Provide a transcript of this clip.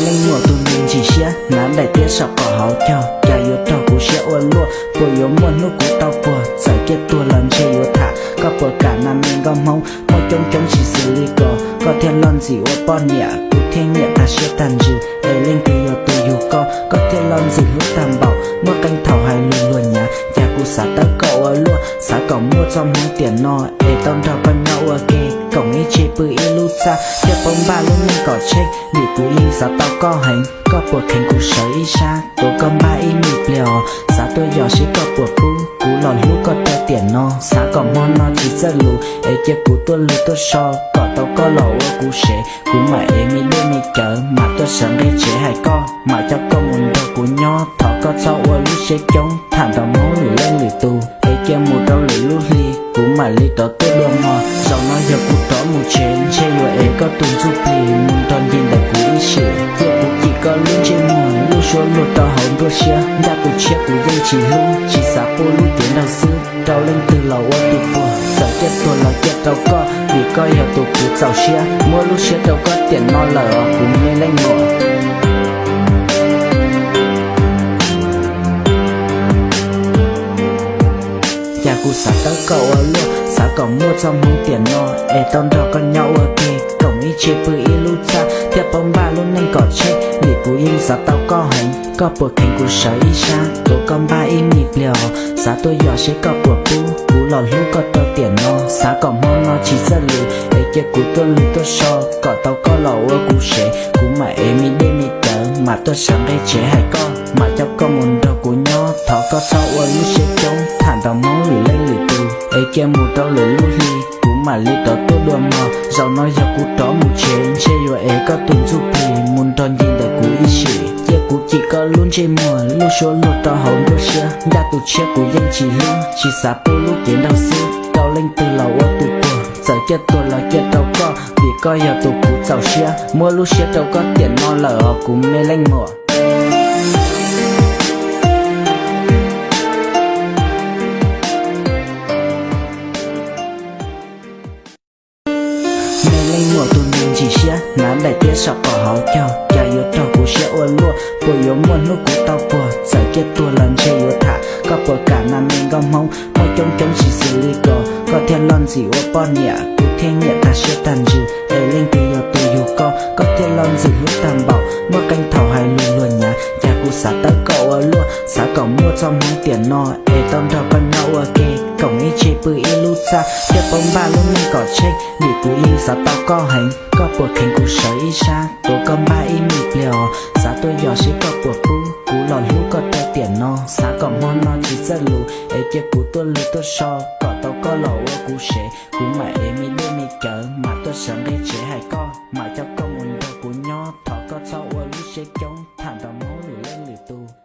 Leej muam tus me ntsis siab, hnav daim tiab saum qhov hauv caug, cas yuav raug kuv siab ua luaj, puas yuav muaj hnub kuv tau puag, txawm ciaj tuag los ntshe yuav tham, koj puas kam na me nkauj Hmoob, muaj coob coob tsis xws li ko, koj thiaj loj ntxim ua poj niam, kuv thiaj nyiam tag siab tag ntsws, es leej twg yog tus yug koj, koj thiaj loj ntxim hlub tag npaum, muaj qee thaum hais lus luag nyav, cas kuv xav tawb koj ua luaj, xav kom muaj txoj hmoov tiam no, es tau nrog koj nyob ua ke, koom ib tse pw ib lub txaj, thiaj paub npaj lub neej kom tsheej, vim kuv yeej xav tau koj heev, koj puas kheev kuv sawv ib sab, tuav koj npaj ib me pliag os, xav tuaj yos seb koj puas pub, kuv los hlub koj rau tiam no, xav kom hmo no tsis txawj lus, es cia kuv tuaj lug tuaj so, kom tau koj los ua kuv sev, kuv mam ev me dej me cawv, mam tuaj sawv nqe tsev hais koj, mam coj koj mus nrog kuv nyob, thov koj txhob ua lub siab coob, tham nrog Hmoob lwm leej lwm tus, es cia mus rau lwm lub hli, kuv mam li rov tuaj dua mog, zaum no yog kuv rov mus tsev, ntshe yuav ev koj tus ntsuj plig, mus nrog nce ntawm kuv ib sim, cia kuv cim koj lub ntsej muag, lub suab luag rau hauv nruab siab, ncaj tus tshiab kuv yeej tsis hlub, tsis xav pub lub cev nraug xwb, rau leej twg los ua tus puag, txawm ciaj tuag los ciaj rau koj, vim koj yog tus kuv txaus siab, muab lub siab rau koj tiam no lawm os kuv me leej muam. Cas kuv xav tawb koj ua luaj, xav kom muaj txoj hmoov tiam no, es tau nrog koj nyob ua ke, koom ib tse pw ib lub txaj, thiaj paub npaj lub neej kom tsheej, vim kuv yeej xav tau koj heev, koj puas kheev kuv sawv ib sab, tuav koj npaj ib me pliag os, xav tuaj yos seb koj puas pub, kuv los hlub koj rau tiam no, xav kom hmo no tsis txawj lus, es cia kuv tuaj lug tuaj so, kom tau koj los ua kuv sev, kuv mam ev me dej me cawv, mam tuaj sawv nqe tsev hais koj, mam coj koj mus nrog kuv nyob, thov koj txhob ua lub siab coob, tham nrog Hmoob lwm leej lwm tus, es cia mus rau lwm lub hli, kuv mam li rov tuaj dua mog, zaum no yog kuv rov mus tsev, ntshe yuav ev koj tus ntsuj plig, mus nrog nce ntawm kuv ib sim, cia kuv cim koj lub ntsej muag, lub suab luag rau hauv nruab siab, ncaj tus tshiab kuv yeej tsis hlub, tsis xav pub lub cev nraug xwb, rau leej twg los ua tus puag, txawm ciaj tuag los ciaj rau koj, vim koj yog tus kuv txaus siab, muab lub siab rau koj tiam no lawm os kuv me leej muam. Me leej muam tus me ntsis siab, hnav daim tiab saum qhov hauv caug, cas yuav raug kuv siab ua luaj, puas yuav muaj hnub kuv tau puag, txawm ciaj tuag los ntshe yuav tham, koj puas kam na me nkauj Hmoob, muaj coob coob tsis xws li ko, koj thiaj loj ntxim ua poj niam, kuv thiaj nyiam tag siab tag ntsws, es leej twg yog tus yug koj, koj thiaj loj ntxim hlub tag npaum, muaj qee thaum hais lus luag nyav, cas kuv xav tawb koj ua luaj, xav kom muaj txoj hmoov tiam no, es tau nrog koj nyob ua ke, koom ib tse pw ib lub txaj, thiaj paub npaj lub neej kom tsheej, vim kuv yeej xav tau koj heev, koj puas kheev kuv sawv ib sab, tuav koj npaj ib me pliag os, xav tuaj yos seb koj puas pub, kuv los hlub koj rau tiam no, xav kom hmo no tsis txawj lus, es cia kuv tuaj lug tuaj so, kom tau koj los ua kuv sev, kuv mam ev me dej me cawv, mam tuaj sawv nqe tsev hais koj, mam coj koj mus nrog kuv nyob, thov koj txhob ua lub siab coob, tham nrog Hmoob lwm leej lwm tus,